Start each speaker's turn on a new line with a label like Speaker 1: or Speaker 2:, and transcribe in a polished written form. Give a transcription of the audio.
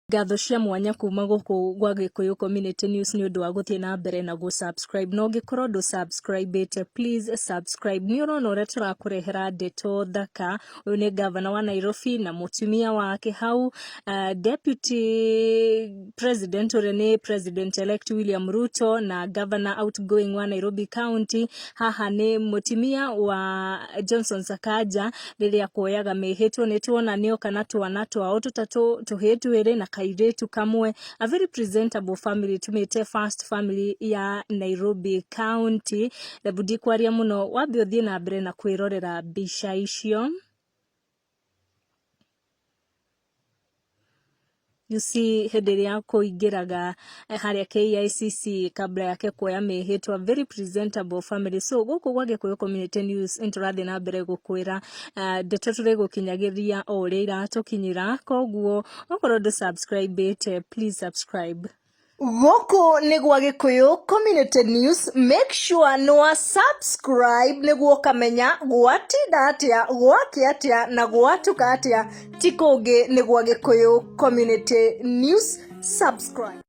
Speaker 1: Ngatho cia mwanya kuma gũkũ gwa Gĩkũyũ Community News nĩ ũndũ wa gũthiĩ na mbere na gũ subscribe na ũngĩkorwo ndũ subscribe please subscribe. Nĩ ũrona ũrĩa tũrakũrehera ndeto thaka. Ũyũ nĩ gavana wa Nairobi na mũtumia wake hau, deputy president ũrĩa nĩ president elect William Ruto na governor outgoing wa Nairobi County. Haha nĩ mũtumia wa Johnson Sakaja rĩrĩa kuoyaga mĩhĩtwa. Nĩ tuona nĩoka na twana twao tũtatũ, tũhĩĩ twĩrĩ na kairĩtu kamwe, a very presentable family, tumĩte first family ya Nairobi County. Rebu ndikwaria mũno, wambe ũthiĩ na mbere na kwĩrorera mbica icio. You see hĩndĩ ĩrĩa kũingĩraga harĩa KICC kabla yake kuoya mĩhĩtwa, very presentable family. So gũkũ gwa Gĩkũyũ Community News nĩtũrathiĩ na mbere gũkwĩra ndeto tũrĩgũkinyagĩria o ũrĩa iratũkinyĩra, koguo okorwo ndũ subscribe please subscribe.
Speaker 2: Gũkũ nĩ gwa Gĩkũyũ Community News. Make sure nĩ wa subscribe nĩguo ũkamenya gwatinda atĩa, gwakĩa atĩa na gwatuka atĩa. Ti kũngĩ, nĩ gwa Gĩkũyũ Community News. Subscribe.